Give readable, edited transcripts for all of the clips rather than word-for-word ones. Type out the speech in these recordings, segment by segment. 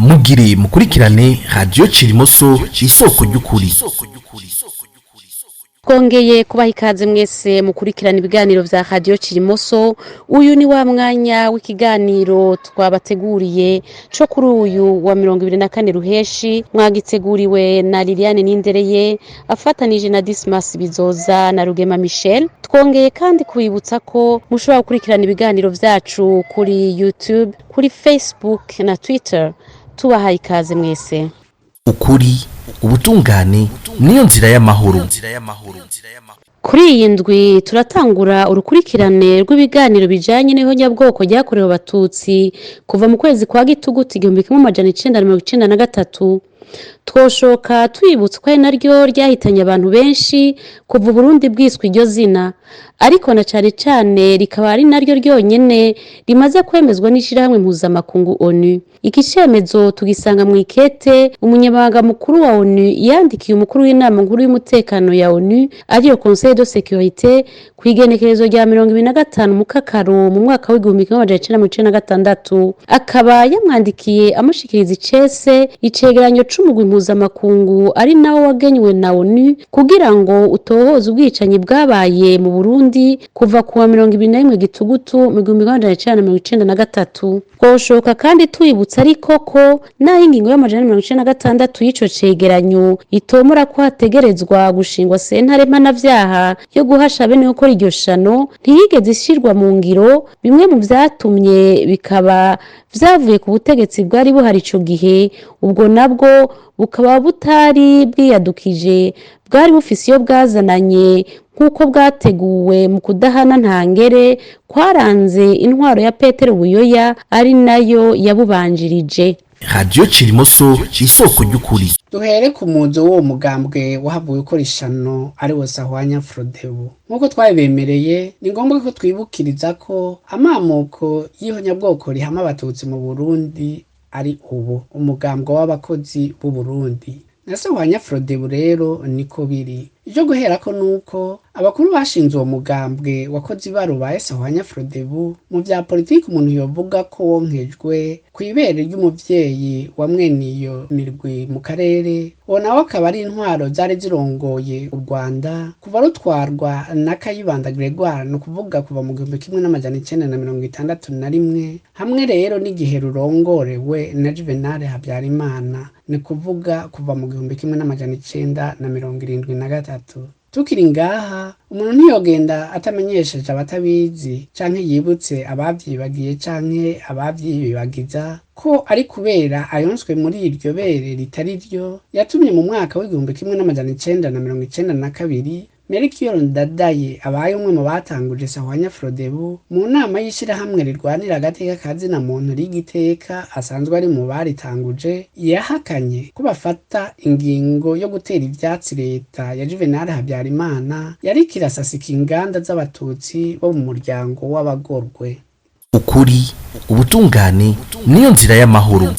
Mugire mukurikirane Radiyo Cirimoso, isoko ry'ukuri. Twongeye kubaha ikaze mwese mukurikirana ibiganiro vya Radiyo Cirimoso. Uyu ni wa mwanya w'ikiganiro twabateguriye co kuri uyu wa 24 Ruheshi. Mwagiteguriwe na Liliane Nindereye afatanije na Dismas Bizoza na Rugema Michel. Twongeye kandi kubibutsa ko mushobora gukurikirana ibiganiro vyacu kuri YouTube, kuri Facebook na Twitter. Tubahaye ikaze mwese. Ukuri, ubutungane niyo nzira y'amahoro. Kuri iyi ndwi turatangura urukurikirane rw'ibiganiro bijanye n'ihonyabwoko ryakorewe Abatutsi kuva mu kwezi kwa Gitugutu 1993. Twoshoka twibutsa ko ari naryo ryahitanye abantu benshi kuva Uburundi bwiswe iryo zina, ariko na cane cane rikaba ari naryo ryonyene rimaze kwemezwa n'ishirahamwe mpuzamakungu ONU. Iki cemezo tugisanga mw'ikete umunyamabanga mukuru wa ONU yandikiye umukuru w'inama nkuru y'umutekano ya ONU, ariyo Conseil de Sécurité, kw'igenekerezo rya 25 Mukakaro mu mwaka w'1996. Akaba yamwandikiye amushikiriza icese icegeranyo c'umugwi mpuzamakungu ari nawo wagenywe na ONU kugira ngo utohoze ubwicanyi bwabaye mu Burundi kuva kuwa 21 Gitugutu mu 1993. Twoshoka kandi twibutsa ariko ko naho ingingo y'496 y'ico cegeranyo itomora ko hategerezwa gushingwa sentare mpanavyaha yo guhasha bene gukora iryo shano, ntiyigeze ishirwa mu ngiro. Bimwe mu vyatumye bikaba vyavuye ku butegetsi bwari buhari ico gihe, ubwo nabwo bukaba butari bwiyadukije, bwari bufise iyo bwazananye nk'uko bwateguwe mu kudahana ntangere kwaranze intwaro ya Petero Buyoya ari nayo yabubanjirije. Radiyo Cirimoso, isoko ry'ukuri. Duhere ku muzo w'uwo mugambwe wahavuye ukora ishano, ari wo Sahwanya Frodebu. Nk'uko twabibemereye, ni ngombwa ko twibukiriza ko amamuko y'ihonyabwoko rihama Abatutsi mu Burundi ari ubu umugambwe w'abakozi b'u Burundi na Sahwanya Frodebu. Rero niko biri. Ivyo guherako nuko abakuru bashinze uwo mugambwe wakoze ibarubaye Sahwanya Frodebu, mu vya politiki umuntu yovuga ko wonkejwe kw'ibere ry'umuvyeyi wa mwene iyo mirwi mu karere. Uwo nawe akaba ari intwaro zari zirongoye u Rwanda kuva rutwarwa na Kayibanda Gregoire, ni ukuvuga kuva mu 1961, hamwe rero n'igihe rurongorewe na Juvenal Habyarimana, ni kuvuga kuva mu 1973. Tukiri ngaha, umuntu ntiyogenda atamenyesheje abatabizi canke yibutse abavyibagiye canke abavyibibagiza ko ari kubera ayonswe muri iryo bere ritari ryo yatumye mu mwaka w'1992 Melchior Ndadaye abaye umwe mu batanguje Sahwanya Frodebu mu nama y'ishirahamwe rirwanira agateka ka zina muntu rigiteka asanzwe ari mu baritanguje, yahakanye ko bafata ingingo yo gutera ivyatsi leta ya Juvenal Habyarimana yariko irasasika inganda z'Abatutsi bo mu muryango w'Abagorwe. Ukuri, ubutungane niyo nzira y'amahoro.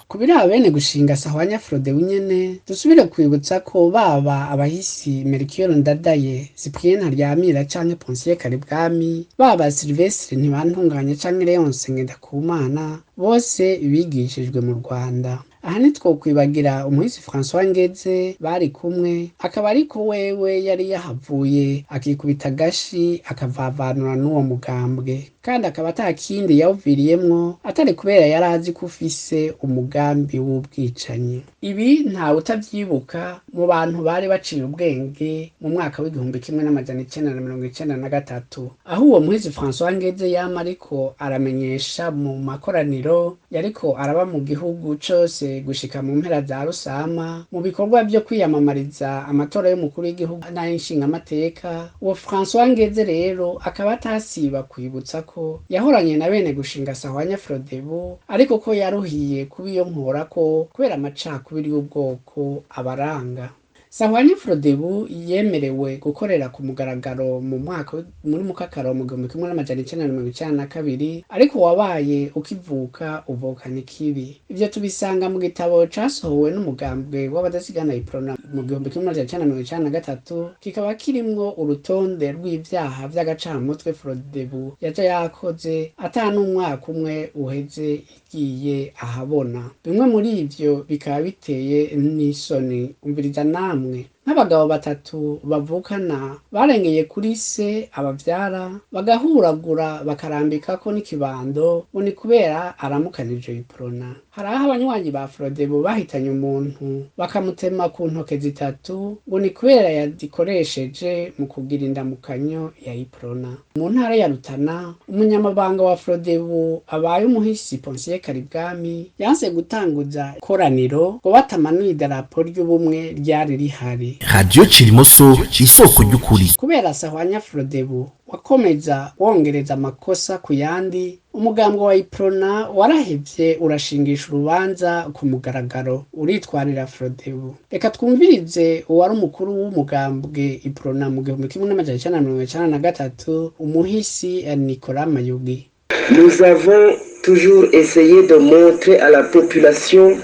Ku biraba bene gushinga Sahwanya Frodebu nyene, dusubire kwibutsa ko baba abahisi Melchior Ndadaye, Cyprien Ntaryamira canke Ponsier Karibwami, baba Sylvestre Ntibantunganya canke Leonce Ngendakumana, bose bigishijwe mu Rwanda. Aha ntitwokwibagira umuhisi François Ngeze bari kumwe, akaba ariko wewe yari yahavuye akikubita agashi akavavanura n'uwo mugambwe, kandi akaba ata kindi yawuviriyemwo atari kubera yari azi ko ufise umugambi w'ubwicanyi. Ibi ntawe utavyibuka mu bantu bari baciye ubwenge mu mwaka w'1993, aho uwo muhisi François Ngeze yama ariko aramenyesha mu makoraniro yariko araba mu gihugu cose gushika mu mpera za Rusama mu bikorwa vyo kwiyamamariza amatora y'umukuru w'igihugu n'ay'inshingamateka. Uwo François Ngeze rero akaba atasiba kwibutsa ko yahoranye na bene gushinga Sahwanya Frodebu, ariko ko yaruhiye kuba iyo nkorako kubera amacakubiri y'ubwoko abaranga. Sahwanya Frodebu yemerewe gukorera ku mugaragaro mu mwaka muri Mukakaro mu 1992, ariko wabaye ukivuka uvukana ikibi. Ivyo tubisanga mu gitabo casohowe n'umugambwe w'abadasigana Iprona mu 1993, kikaba kirimwo urutonde rw'ivyaha vy'agacamutwe Frodebu yaja yakoze ata n'umwaka umwe uheze igiye ahabona. Bimwe muri ivyo bikaba biteye n'isoni. Umviriza namwe: nk'abagabo batatu bavukana barengeye kuri se abavyara, bagahuragura bakarambikako n'ikibando, ngo ni kubera aramukanije Iprona. Hari aho abanywanyi ba Frodebu bahitanye umuntu bakamutema ku ntoke zitatu, ngo ni kubera yazikoresheje mu kugira indamukanyo ya Iprona. Mu ntara ya Rutana, umunyamabanga wa Frodebu abaye umuhisi Ponsier Karibwami yanse gutanguza ikoraniro ngo batamanuye idarapo ry'ubumwe ryari rihari. Radio Cirimoso, isoko ry'ukuri. Kubera Sahwanya Frodebu wakomeza wongereza amakosa ku yandi, umugambwe wa Iprona warahevye urashingisha urubanza ku mugaragaro, uritwarira Frodebu. Reka twumvirize uwari umukuru w'umugambwe Iprona mu 1993, umuhisi Nicolas Mayugi. Nous avons toujours essayé de montrer à la population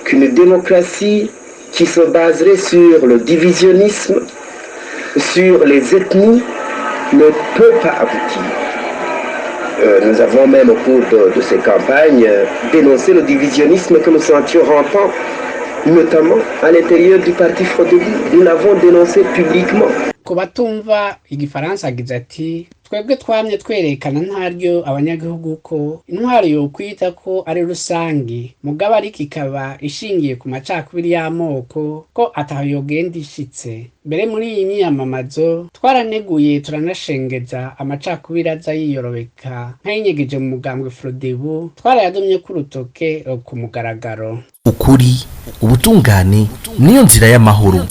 qu'une démocratie qui se baserait sur le divisionnisme, sur les ethnies, ne peut pas aboutir. Nous avons même au cours de ces campagnes dénoncé le divisionnisme que nous sentions rampant, notamment à l'intérieur du parti Frodebu. Nous l'avons dénoncé publiquement. Ku batumva igifaransa, agize ati: "Twebwe twamye twerekana ntaryo abanyagihugu ko intwaro yokwita ko ari rusangi, mugabo ariko ikaba ishingiye ku macakubiri y'amoko, ko ataho yogenda ishitse. Mbere muri iyi myiyamamazo twaraneguye turanashengeza amacakubiri aza yiyorobeka nk'ayinyegeje mu mugambwe Frodebu, twarayadomye ko urutoke ku mugaragaro." Ukuri, ubutungane niyo nzira y'amahoro.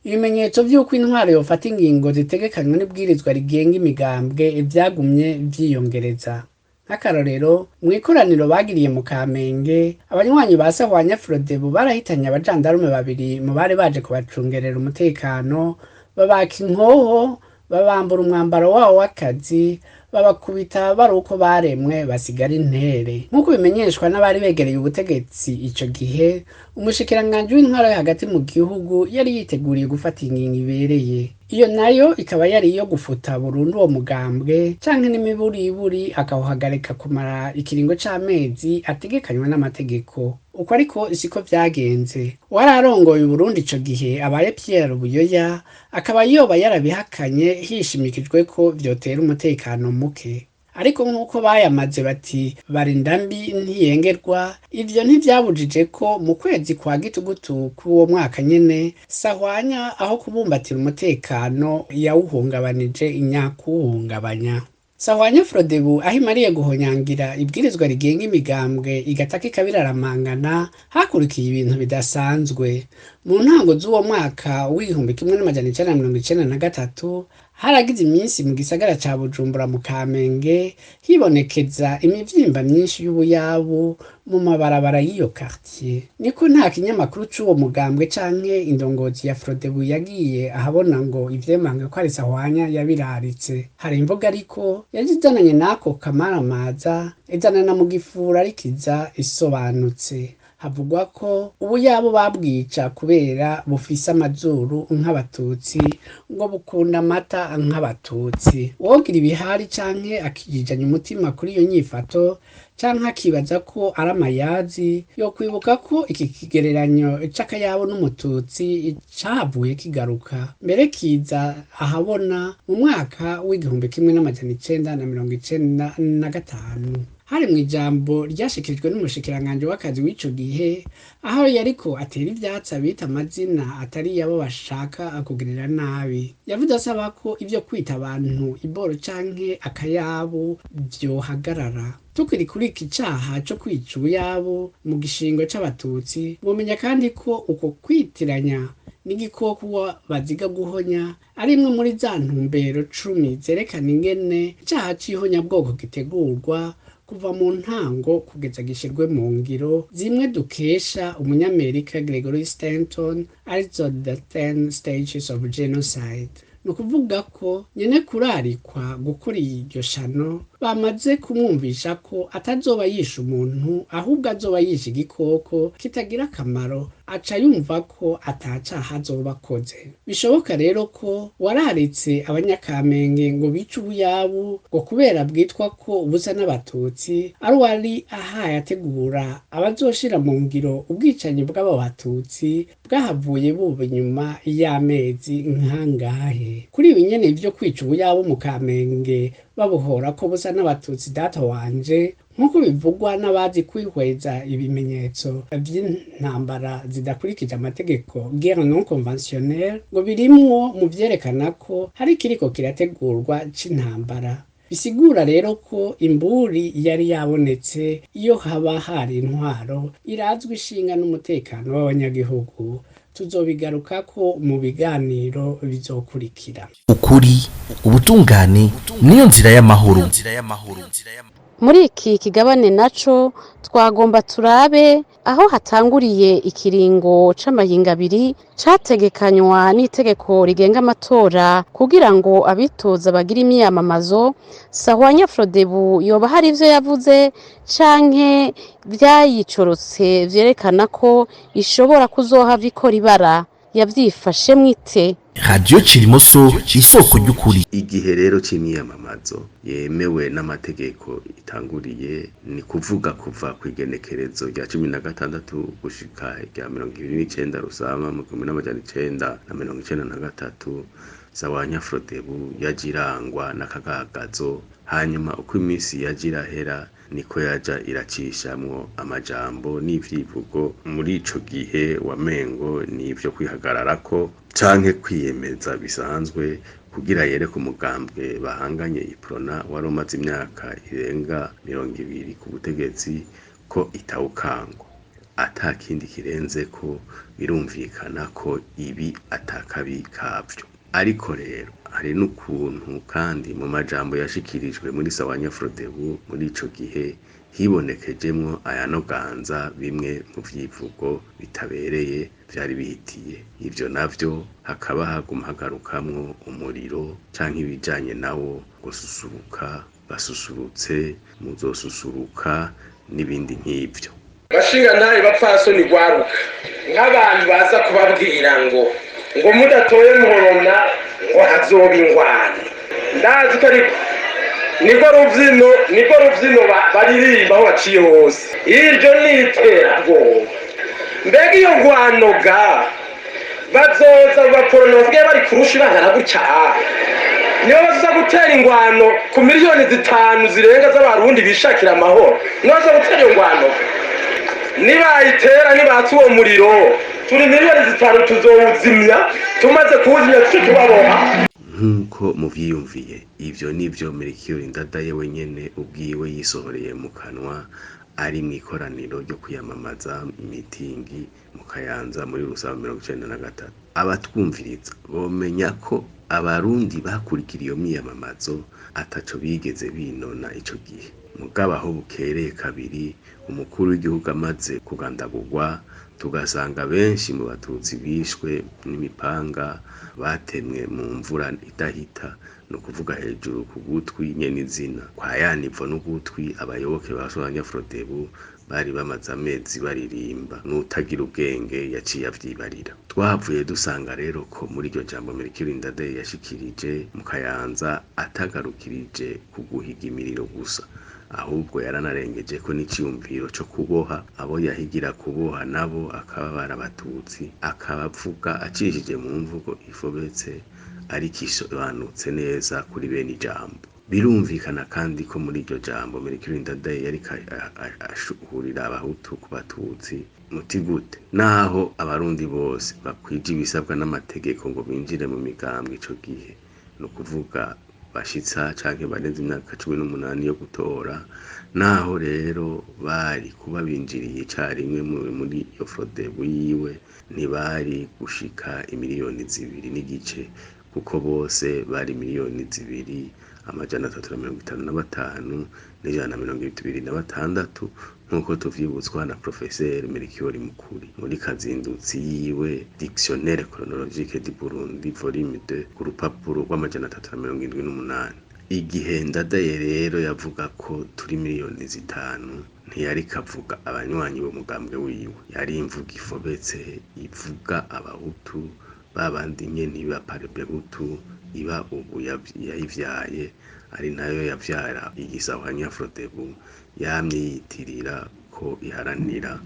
Ibimenyetso vy'uko intwaro yofata ingingo zitegekanywa n'ibwirizwa rigenga imigambwe vyagumye vyiyongereza. Nk'akarorero, mu ikoraniro bagiriye mu Kamenge, abanywanyi ba Sahwanya Frodebu barahitanye abajandarume babiri mu bari baje kubacungerera umutekano, babaka inkoho, babambura umwambaro wabo w'akazi, babakubita bari uko baremwe, basigara intere. Nk'uko bimenyeshwa n'abari begereye ubutegetsi ico gihe, umushikiranganji w'intwaro yo hagati mu gihugu yari yiteguriye gufata ingingo ibereye, iyo nayo ikaba yari iyo gufuta burundu uwo mugambwe canke n'imiburiburi akawuhagarika kumara ikiringo c'amezi ategekanywa n'amategeko. Uko ariko siko vyagenze. Uwari arongoye Uburundi ico gihe abaye Pierre Buyoya, akaba yoba yarabihakanye hishimikijwe ko vyotera umutekano muke. Ariko nk'uko bayamaze bati barinda mbi ntiyengerwa, ivyo ntivyabujije ko mu kwezi kwa gitugutu k'uwo mwaka nyene, Sahwanya aho kubumbatira umutekano yawuhungabanije inyakuwuhungabanya. Sahwanya Frodebu aho imariye guhonyangira ibwirizwa rigenga imigambwe igataka ikabiraramangana, hakurikiye ibintu bidasanzwe. Mu ntango z'uwo mwaka w'1993, haragize iminsi mu gisagara ca Bujumbura mu Kamenge hibonekeza imivyimba myinshi y'ubuyabu mu mabarabara y'iyo quartier. Niko nta kinyamakuru c'uwo mugambwe canke indongozi ya Frodebu yagiye ahabona ngo ivyemange ko ari Sahwanya yabiraritse. Hari imvuga ariko yaje izananye n'ako kamaramaza, izanana mu gifura, ariko iza isobanutse. Havugwa ko ubuyabo babwica kubera bufise amazuru nk'abatutsi, ngo bukunda amata nk'abatutsi. Uwogira ibihari canke akijijanya umutima kuri iyo nyifato, canke akibaza ko ari amayazi, yokwibuka ko iki kigereranyo c'akayabo n'umututsi cahavuye kigaruka, mbere kiza ahabona mu mwaka w'1995, hari mu ijambo ryashikirijwe n'umushikiranganji w'akazi w'ico gihe, aho yariko atera ivyatsi abita amazina atari yabo bashaka kugirira nabi. Yavuze asaba ko ivyo kwita abantu iboro canke akayabu vyohagarara. Tukiri kuri iki caha co kwica ubuyabo mu gishingo c'abatutsi, mwomenya kandi ko uko kwitiranya n'igikoko baziga guhonya ari imwe muri za ntumbero 10 zerekana ingene icaha c'ihonyabwoko gitegurwa. kuva mu ntango kugeza gishirwe mu ngiro, zimwe dukesha umunyamerika Gregory Stanton, arizo The Ten Stages of Genocide. Ni ukuvuga ko nyene kurarikwa gukora iryo shano bamaze kumwumvisha ko atazoba yishe umuntu, ahubwo azoba yishe igikoko kitagira akamaro, aca yumva ko atacaha azoba akoze. Bishoboka rero ko wararitse abanyakamenge ngo bice ubuyabu ngo kubera bwitwa ko busa n'abatutsi, ari uwari ahaye ategura abazoshira mu ngiro ubwicanyi bw'abo batutsi bwahavuye buba inyuma y'amezi nkangahe. Kuri ibi nyene vyo kwica ubuyabu mu Kamenge babuhora ko busa n'abatutsi, data wanje, nk'uko bivugwa n'abazi kwihweza ibimenyetso vy'intambara zidakurikije amategeko, guerre non conventionnelle, ngo birimwo mu vyerekana ko hari ikiriko kirategurwa c'intambara. Bisigura rero ko imburi yari yabonetse iyo haba hari intwaro irazwi ishinga n'umutekano w'abanyagihugu. Tuzobigarukako mu biganiro bizokurikira. Ukuri, ubutungane niyo nzira y'amahoro. Muri iki kigabane naco twagomba turabe aho hatanguriye ikiringo c'amahinga abiri categekanywa n'itegeko rigenga amatora kugira ngo abitoza bagire imyiyamamazo. Sahwanya Frodebu yoba hari ivyo yavuze canke vyayicorotse vyerekana ko ishobora kuzohava ikora ibara? Yavyifashemwo ite? Radio Cirimoso, isoko ry'ukuri. Igihe rero c'imyiyamamazo yemewe n'amategeko itanguriye, ni kuvuga kuva kw'igenekerezo rya 16 gushika rya 29 Rusama mu 1993, Sawanya Frodebu yaje irangwa n'akagagazo. Hanyuma uko iminsi yaje irahera niko yaja iracishamwo amajambo n'ivyivugo muri ico gihe wamengo n'ivyo kwihagararako canke kwiyemeza bisanzwe, kugira yereke umugambwe bahanganye Iprona wari umaze imyaka irenga 20 ku butegetsi ko itawukangwa ata kindi kirenze ko. Birumvikana ko ibi atakabi kavyo, ariko rero hari n'ukuntu kandi mu majambo yashikirijwe muri Sawanya Frodebu muri ico gihe hibonekejemwo ayanoganza bimwe mu vyivugo bitabereye vyari bihitiye. Ivyo navyo hakaba haguma hagarukamwo umuriro canke ibijanye nawo, gususuruka, basusurutse, muzosusuruka n'ibindi nk'ivyo. Bashingantahe, bapfasoni, rwaruka, nk'abantu baza kubabwira ngo mudatoye muhorona ngo hazoba ingwano, ndazi ko ariko niko rubyino, niko rubyino baririmba aho baciye hose. Iryo ni iterabwoba. Mbega iyo ngwano ga bazoza baporona basigaye bari kurusha ibangana gutya, nibo baza gutera ingwano ku miliyoni 5 zirenga z'abarundi bishakira amahoro? Nibo baza gutera iyo ngwano? Nibayitera, nibatsa uwo muriro, turi miliyoni 5, tuzowuzimya. Tumaze kuwuzimya tuce tubaboha. Nk'uko muvyiyumviye, ivyo nivyo Melchior Ndadaye wenyene ubwiwe yisohoreye mu kanwa ari mw'ikoraniro ryo kwiyamamaza, mitingi mu Kayanza muri Rusama 93. Abatwumviriza bomenya ko abarundi bakurikira iyo myiyamamazo ataco bigeze binona ico gihe. Mugabo aho bukereye kabiri, umukuru w'igihugu amaze kugandagurwa, tugasanga benshi mu batutsi bishwe n'imipanga batemwe mu mvura idahita, ni ukuvuga hejuru ku gutwi nyene izina kwa yanivo n'ugutwi, abayoboke ba Sawanya Frodebu bari bamaze amezi baririmba, n'utagira ubwenge yaciye avyibarira. Twahavuye dusanga rero ko muri iryo jambo Melchior Ndadaye yashikirije mu Kayanza atagarukirije ku guhiga imiriro gusa, ahubwo yaranarengeje ko n'iciyumviro co kuboha abo yahigira kuboha, nabo akaba barabatutsi, akaba avuga acishije mu mvugo ifobetse ariko isobanutse neza kuri bene ijambo. Birumvikana kandi ko muri iryo jambo Melchior Ndadaye yariko ashuhurira abahutu ku batutsi. Muti gute? Naho abarundi bose bakwije ibisabwa n'amategeko ngo binjire mu migambwe ico gihe, ni ukuvuga bashitsa canke barenze imyaka 18 yo gutora, naho rero bari kuba binjiriye icarimwe muri iyo Frodebu yiwe, ntibari gushika imiliyoni 2.5, kuko bose bari miliyoni 2. 355 126 nk'uko tuvyibutswa na Professeur Melchior Mukuri muri kazindutsi yiwe Dictionnaire chronologique du Burundi volume 2 ku rupapuro rw'378. Igihe Ndadaye rero yavuga ko turi 5 miliyoni ntiyariko avuga abanywanyi b'umugambwe wiwe, yari imvugo ifobetse ivuga abahutu babandi nyene ba Palipehutu iba ubu yayivyaye ari nayo yavyara igisahwanya Frodebu yamye yiyitirira ko iharanira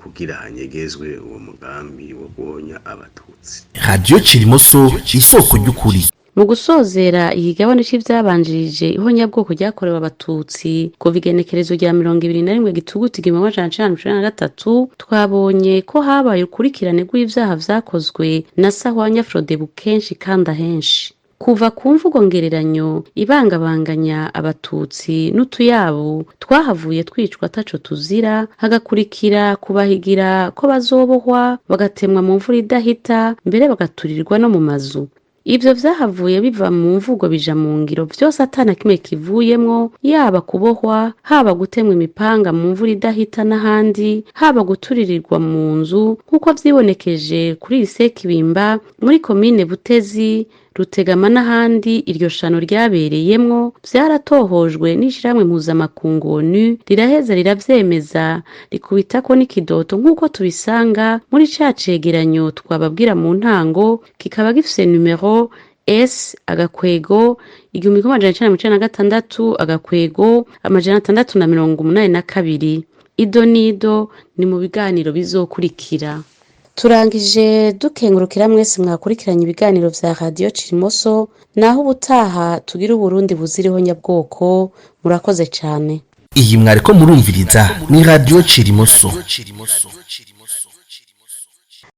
kugira hanyegezwe uwo mugambi wo guhonya abatutsi. Radio Cirimoso, isoko ry'ukuri. Mu gusozera ikigabane c'ivyabanjirije ihonyabwoko ryakorewe abatutsi kuva igenekerezo rya 21 Gitugutu 1993, twabonye ko habaye urukurikirane rw'ivyaha vyakozwe na Sahwanya Frodebu kenshi kandi ahenshi. Kuva ku mvugo ngereranyo ibangabanganya abatutsi n'utuyabu twahavuye twicwa ataco tuzira, hagakurikira kubahigira ko bazobohwa bagatemwa mu mvura idahita, mbere bagaturirwa no mu mazu. Ivyo vyahavuye biva mu mvugo bija mu ngiro vyose atana kimwe kivuyemwo, yaba kubohwa, haba gutemwa imipanga mu mvura idahita n'ahandi, haba guturirirwa mu nzu nk'uko vyibonekeje kuri lycée Kibimba muri komine Butezi, Rutegama n'ahandi iryo shano ryabereyemwo. Vyaratohojwe n'ishirahamwe mpuzamakungu ONU, riraheza riravyemeza, rikubitako n'ikidoto nk'uko tubisanga muri ca cegeranyo twababwira mu ntango, kikaba gifise numero S agakwego 1996 agakwego 682. Ido nido ni mu biganiro bizokurikira. Turangije dukengurukira mwese mwakurikiranye ibiganiro vya Radio Cirimoso. Naho ubutaha, tugira Uburundi buzira ihonyabwoko. Murakoze cane. Iyi mwariko murumviriza ni Radio Cirimoso.